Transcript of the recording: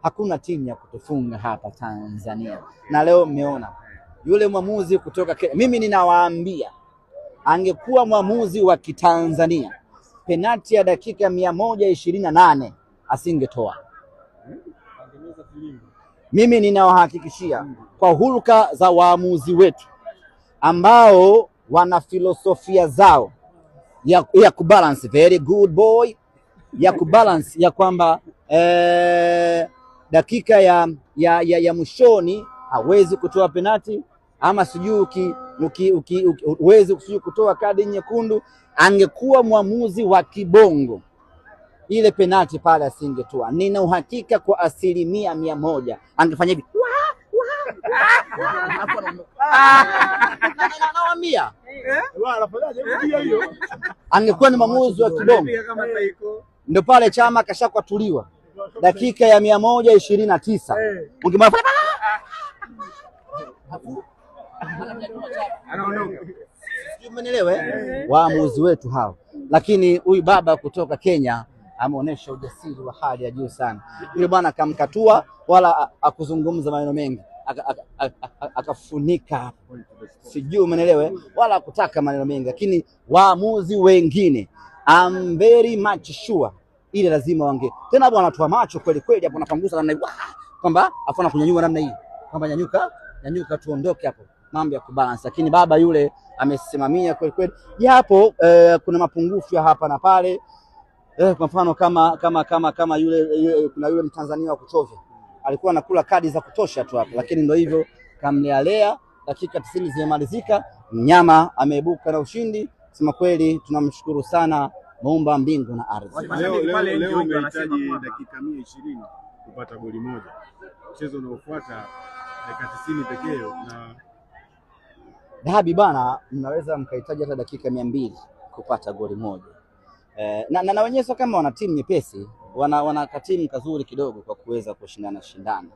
Hakuna timu ya kutufunga hapa Tanzania, na leo mmeona yule mwamuzi kutoka Kenya. Mimi ninawaambia angekuwa mwamuzi wa Kitanzania penati ya dakika 128 asingetoa. Mimi ninawahakikishia kwa hulka za waamuzi wetu ambao wana filosofia zao ya kubalance, very good boy, ya kubalance ya kwamba dakika ya mwishoni hawezi kutoa penati ama sijui huwezi sijui kutoa kadi nyekundu. Angekuwa mwamuzi wa kibongo ile penati pale asingetoa. Nina uhakika kwa 100% angefanya hivi, nawaambia angekuwa ni mwamuzi wa kibongo. Ndio pale Chama kashakwatuliwa dakika ya 129 Umenielewa? Waamuzi wetu hao. Lakini huyu baba kutoka Kenya ameonyesha ujasiri wa hali ya juu sana. Yule bwana akamkatua, wala akuzungumza maneno mengi, akafunika hapo, sijui umenielewa, wala hakutaka maneno mengi. Lakini waamuzi wengine I'm very much sure ile lazima wange tena hapo, wanatoa macho kweli kweli hapo, anapangusa namna hii kwamba afu anakunyanyua namna hii kwamba nyanyuka nyanyuka, tuondoke hapo, mambo ya kubalance. Lakini baba yule amesimamia kweli kweli, japo kuna mapungufu ya hapa na pale. Kwa mfano kama yule kuna yule Mtanzania wa kuchovya alikuwa anakula kadi za kutosha tu hapo, lakini ndio hivyo, kamlealea. Dakika 90 zimemalizika, mnyama ameibuka na ushindi. Sema kweli tunamshukuru sana Muumba mbingu na ardhi. Leo umehitaji dakika 120 kupata goli moja, mchezo unaofuata dakika 90 pekee na dabi bana, mnaweza mkahitaji hata dakika 200 kupata goli moja. Na wenyewe sio kama wana timu nyepesi, wana katimu kazuri kidogo kwa kuweza kushindana shindana.